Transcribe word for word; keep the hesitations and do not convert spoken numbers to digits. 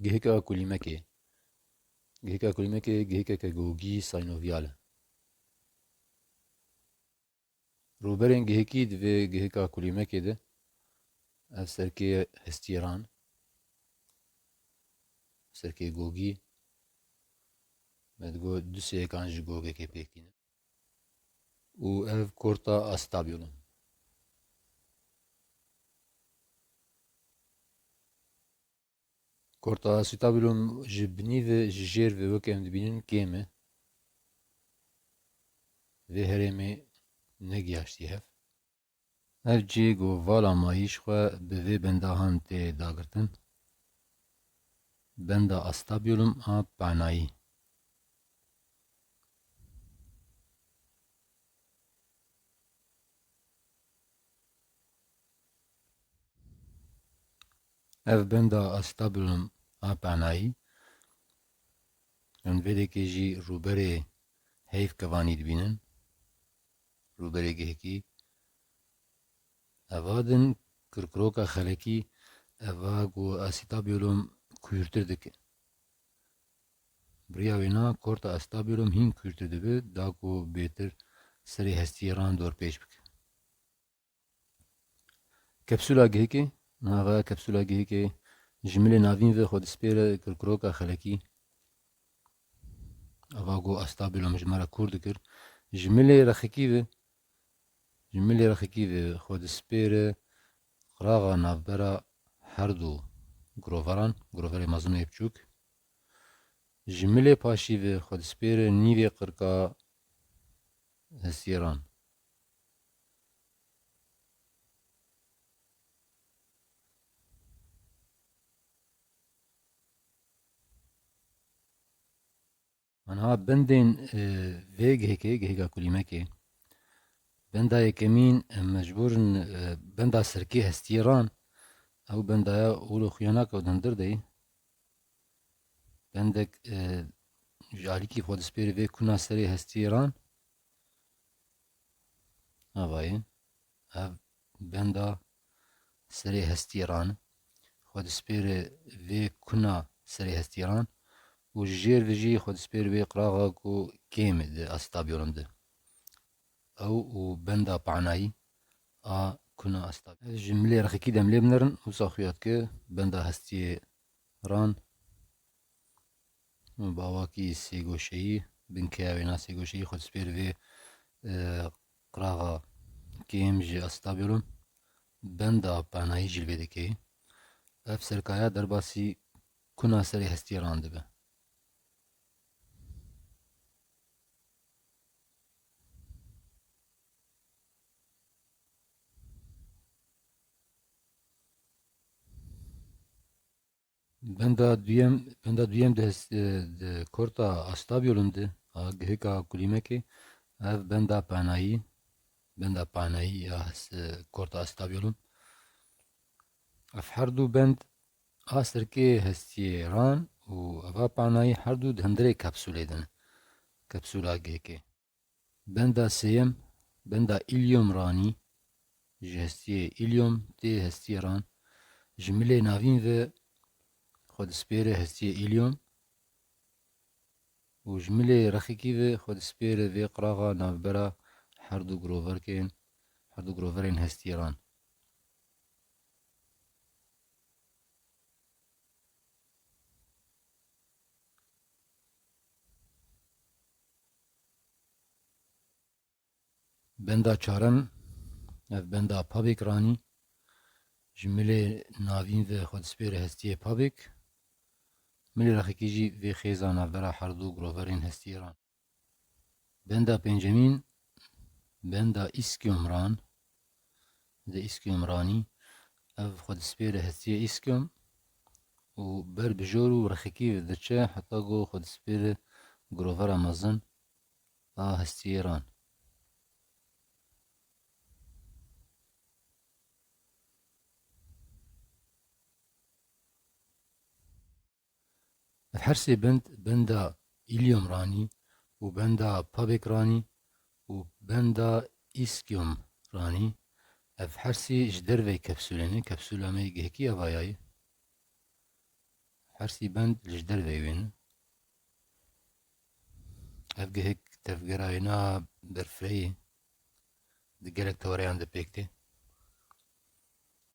Gihika kulîmekê. Gihika kulîmekê gihikeke gogî synovial e. Rûberên gihikî di vê gihika kulîmekê de ev serkê hestiyê ran, serkê gogî, me digot du sêkan ji gogekê pêk tîne. Û ev korta acetabulum. Korta acetabulum ji binî ve, ji jêr ve weke em dibînin kêm e. Vê herêmê negihaştî hev. Ev cihê ku vala mayî ji xwe bi vê bendahan tê dagirtin, benda acetabulum a panayî. Ev benda acetabulum a panayî, em vê dekê jî rûberê heyv kevanî dibînin, rûberê gihekî. Eva din kirkiroka xelekî, eva ku acetabulum kûrtir dike. Bi riya wêna korta acetabulum hîn kûrtir dibe, da ku bêtir serê hestiyê ran dorpêç bike. Kapsula gihikê, nava kapsula gihikê ji milê navîn ve xwe dispêre kirkiroka xelekî. Eva ku acetabulum ji me re kûr dikir. Ji milê rexikî ve, ji milê rexikî ve xwe dispêre qiraxa navbera her du groveran, groverê mezin û yê biçûk. Ji milê paşî ve xwe dispêre nîvê qirka hestiyê ran. Anha bendên, e, vê gihekê, giheka kulîmekê. Benda yekemîn, em mecbûr in, e, benda serkê hestiyê ran. Ew bendaya ûlo xuya nake û di hundir de ye. Bendek, e, ji alîkî xwe dispêrî vê kuna serê hestiyê ran. Ava ye. Ev benda serê hestiyê ran. Xwe dispêrî vê kuna serê hestiyê ran. Û ji jêr ve jî xwe dispêrî vê qiraxa ku kêm e di astabiyonum de. Ew û benda panayî a kuna asta. Ev ji milê rexekî dem lê binerin, wisa xuya dike benda hestiyê ran. Bi awakî sêgoşeyî, binkeya wêna sêgoşeyî xwe dispêr vê, e, qiraxa kêm ji astabiyonum. Benda panayî jî li vê dike. Ev serkaya derbasî kuna serê hestiyê ran dibe. Benda duyem, benda duyem di hes-, e, di korta astabiyolun de, a gihika kulîmekê, ev benda panayî, benda panayî ya hes-, e, korta astabiyolun. Ev her du bend a serkê hestiyê ran û eva panayî her du di hundirê kapsûlê de ne. Kapsûla gihikê. Benda sêyem, benda îlyom ranî, ji hestiyê îlyom tê hestiyê ran, ji milê navîn ve xwe dispêre hestiyê îlyom û ji milê rexikî ve xwe dispêre vê qiraxa navbera her du groverkên, her du groverên hestiyê ran. Benda çarem, ev benda pabêk ranî, ji milê navîn ve xwe dispêre hestiyê pabêk, milê rexekî jî vê xêza navbera her du groverên hestiyê ran. Benda pêncemîn, benda îskyom ran, di îskyom ranî, ev xwe dispêre hestiyê îskyom û ber bi jor û rexekî diçe heta ku xwe dispêre grovera mezin a hestiyê ran. Ev her sê bend, benda îlyom ranî û benda pabêk ranî û benda îskyom ranî, ev her sê ji derveyî kapsûlê ne, kapsûla me yê gihekî eva ya ye. Her sî bend li ji derveyî wê ne. Ev gihek tevgera wêna berfireyê di gelek tewareyan de pêk tê.